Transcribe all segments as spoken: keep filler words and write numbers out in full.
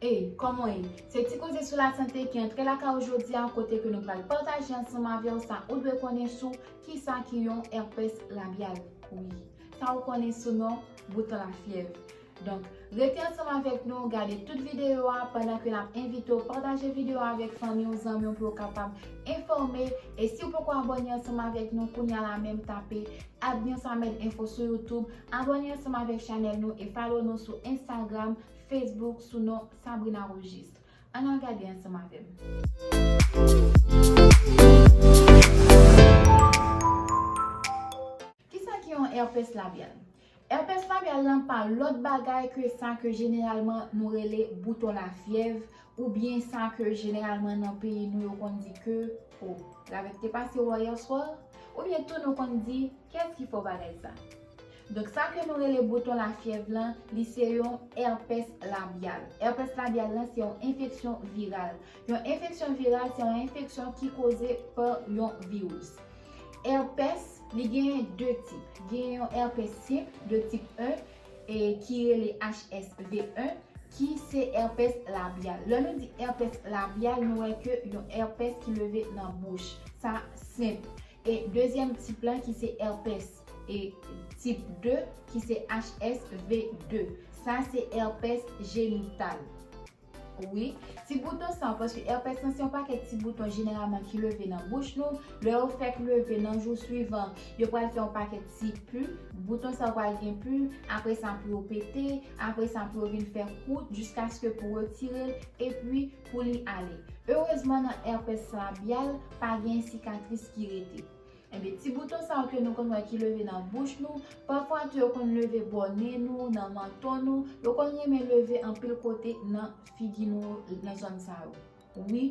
Hey, kòman w ye? Se Ti Koze sou Lasante ki antre lakay ou jodi a, kote ke nou pral pataje ansanm avè w sa ou dwe konnen sou kisa ki yon herpès labyal. Wi, sa ou konnen sou non bouton lafyèv. Donk, rete ansanm avèk nou, gade tout videyo a, pandan ke n ap envite w pataje videyo a avèk fanmi w, zanmi w, pou yo kapab enfòme. E si w poko abòne ansanm avèk nou, kounye a la menm tape Abner Samed Info sou YouTube, abòne ansanm avèk chanèl nou e follow nou sou Instagram, Facebook sou non Sabrina Rougis. Ann al gade ansanm avè m. Kisa ki yon herpès labyal? Herpès labyal lan pa lòt bagay ke sa ke jeneralman nou rele bouton lafyèv, oubyen sa ke jeneralman nan peyi nou yo konn di ke, o, lavèk te pase w yèswa, oubyen tou nou konn di, kiyès ki fè w bagay sa? Donk, sa ke nou rele bouton lafyèv lan, li se yon herpès labyal. Herpès labyal lan se yon enfeksyon viral. Yon enfeksyon viral se yon enfeksyon ki koze pa yon viris. Herpès, li genyen de tip. Genyen yon herpès senp de tip en, e ki rele H S V en, ki se herpès labyal. Lè nou di herpès labyal, nou wè ke yon herpès ki leve nan bouch. Sa senp. E dezyèm tip lan ki se herpès e tip de, ki se H S V de. Sa se herpès jenital. Wi, ti bouton sa, paske herpès lan se yon pakèt ti bouton jeneralman ki leve nan bouch nou. Lè yo fèk leve nan jou swivan, yo pral fè yon pakèt ti pi. Bouton sa yo pral gen pi, apre sa pou yo pete, apre sa pou yo vin fè kwout, jiskaske pou retire l, epi pou li ale. Erezman, nan herpès labyal, pa gen sikatris ki rete. Ebyen, ti bouton sa yo ke nou konn wè ki leve nan bouch nou, pafwa tou yo konn leve bò nen nou, nan manton nou, yo konn renmen leve anpil kote nan figi nou, nan zòn sa yo. Wi,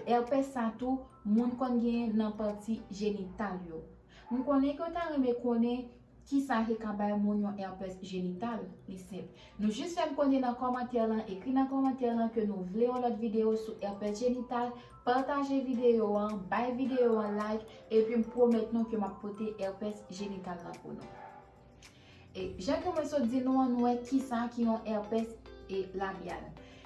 herpès sa tou, moun konn genyen nan pati jenital yo. M konnen ke w ta renmen konnen kisa ki ka bay moun yon herpès jenital, li senp. Nou jis fè m konnen nan kòmantè lan, ekri nan kòmantè lan ke nou vle yon lòt videyo sou herpès jenital, pataje videyo an, bay videyo an like, epi m pwomèt nou ke m ap pote herpès jenital lan pou nou. E jan ke mwen sot di nou an, nou wè kisa ki yon herpès e labyal.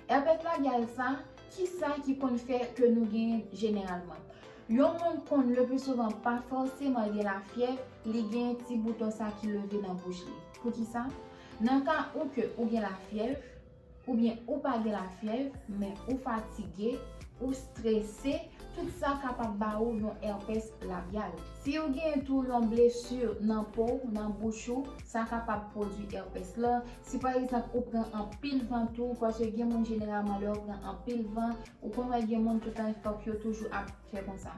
Herpès labyal sa, kisa ki konn fè ke nou genyen jeneralman? Yon moun konn le pli souvan pa fòseman gen lafyèv, li gen ti bouton sa ki leve nan bouch li. Poukisa? Nan ka ou ke ou gen lafyèv, oubyen ou pa gen lafyèv, men ou fatige, ou strese, tout sa kapab ba ou yon herpès labyal. Si ou gen tou yon blesi nan po w, nan bouch ou, sa kapab pwodui herpès la. Si pa egzanp ou pran anpil van tou, paske gen moun jeneralman lè yo pran anpil van, ou konn wè gen moun toutan fòk yo toujou ap fè konsa.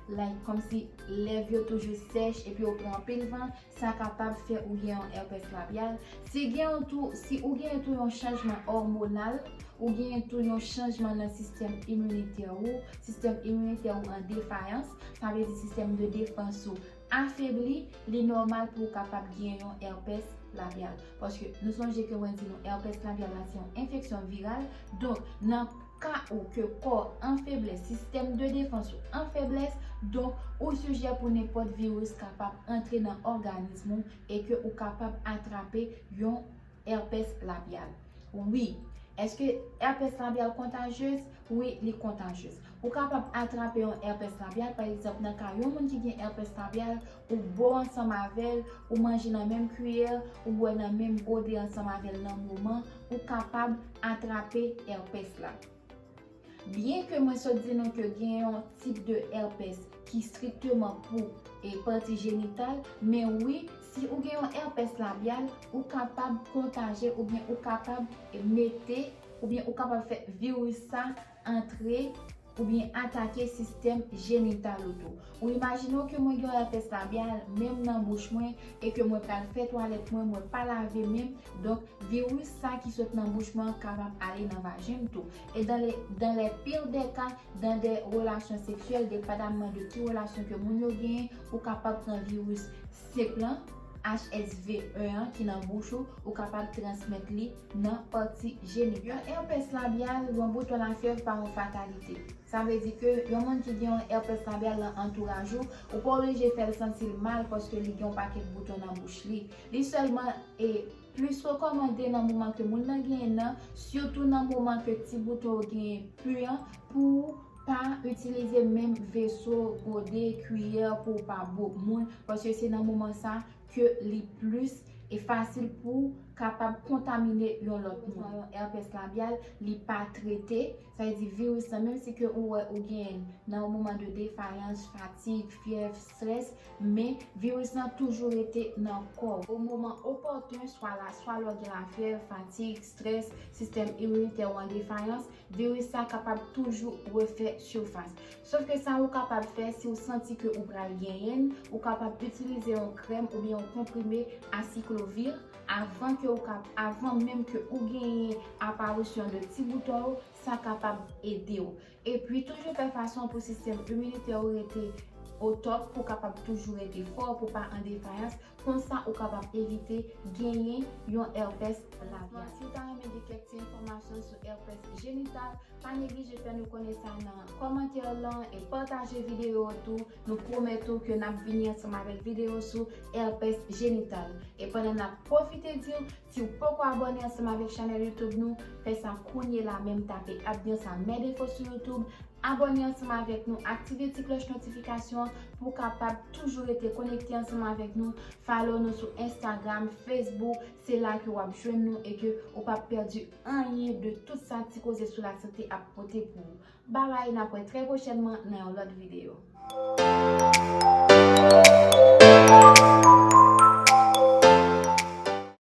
Like, kòmsi lèv yo toujou sèch epi yo pran anpil van, sa kapab fè ou gen yon herpès labyal. Si gen yon tou, si ou gen tou yon chanjman òmonal, ou gen tou yon chanjman nan sistèm iminitè ou, sistèm iminitè ou an defayans, sa vle di sistèm de defans ou afebli, li nòmal pou ou kapab gen yon herpès labyal. Paske nou sonje ke mwen di nou herpès labyal la se yon enfeksyon viral. Donk, nan ka ou ke kò an feblès, sistèm de defans ou an feblès, donk ou sijè pou nenpòt viris kapab antre nan òganis ou e ke ou kapab atrape yon herpès labyal. Wi, èske herpès labyal kontajyez? Wi, li kontajyez. Ou kapab atrape yon herpès labyal, pa egzanp, nan ka yon moun ki gen herpès labyal, ou bo ansanm avè l, ou manje nan menm kiyè, ou bwè nan menm gode ansanm avè l nan moman, ou kapab atrape herpès la. Byen ke mwen sot di nou ke gen yon tip de herpès ki strikteman pou e pati jenital, men wi, si ou gen yon herpès labyal, ou kapab kontaje oubyen ou kapab mete, oubyen ou kapab fè viris sa antre oubyen atake sistèm jenital ou tou. Ou imajine w ke mwen gen yon herpès labyal, menm nan bouch mwen, e ke mwen pral fè twalèt mwen, mwen pa lave men m, donk viris sa ki sot nan bouch mwen an kapab ale nan vajen m tou. E dans les, dans les pires des cas, dans des relations sexuelles, depandamman de ki relasyon ke moun yo genyen, ou kapab pran viris senp lan, H S V un an ki nan bouch ou, ou kapab transmèt li nan pati jenitay. Yon herpès labyal, yon bouton lafyèv pa yon fatalite. Sa vle di ke yon moun ki gen yon herpès labyal nan antouraj ou, ou pa oblije fè l santi l mal paske li gen yon pakèt bouton nan bouch li. Li sèlman e plis rekòmande nan moman ke moun nan genyen nan, sitou nan moman ke ti bouton yo genyen pu an, pou pa itilize menm veso, gode, kiyè pou w pa bwok moun, paske se nan moman sa ke li plis e fasil pou kapab kontamine yon lòt moun. Yon herpès labyal, li pa trete, sa vle di viris lan, menm si ke ou wè ou genyen nan yon moman de defayans, fatig, fyèv, strès, men viris lan toujou rete nan kò w. O moman opòten, swa la, swa lè w gen lafyèv, fatig, strès, sistèm iminitè ou an defayans, viris sa kapab toujou refè sifas. Sof ke sa ou kapab fè, si ou santi ke ou pral genyen l, ou kapab itilize yon krèm oubyen yon konprime asiklovir avan ke ou kap, avan menm ke ou genyen aparisyon de ti bouton yo, sa kapab ede w. Epi toujou fè fason pou sistèm iminitè ou rete o top, pou kapab toujou rete fò, pou pa an defayans. Konsa ou kapab evite genyen yon herpès labyal. Si w ta renmen gen kèk ti enfòmasyon sou herpès jenital, pa neglije fè nou konnen sa nan kòmantè lan e pataje videyo an tou. Nou pwomèt ou ke n ap vini ansanm avèk videyo sou herpès jenital. E pandan n ap pwofite di w, si w poko abòne ansanm avèk chanèl YouTube nou, fè sa kounye la menm, tape Abdiansa Mèdefo sou YouTube, abòne ansanm avèk nou, aktive ti klòch notifikasyon an pou w kapab toujou rete konekte ansanm avèk nou, follow nou sou Instagram, Facebook, se la ke w ap jwenn nou e ke ou p ap pèdi anyen de tout sa Ti Koze sou Lasante ap pote pou ou. Babay, n ap wè trè pwochènman nan yon lòt videyo.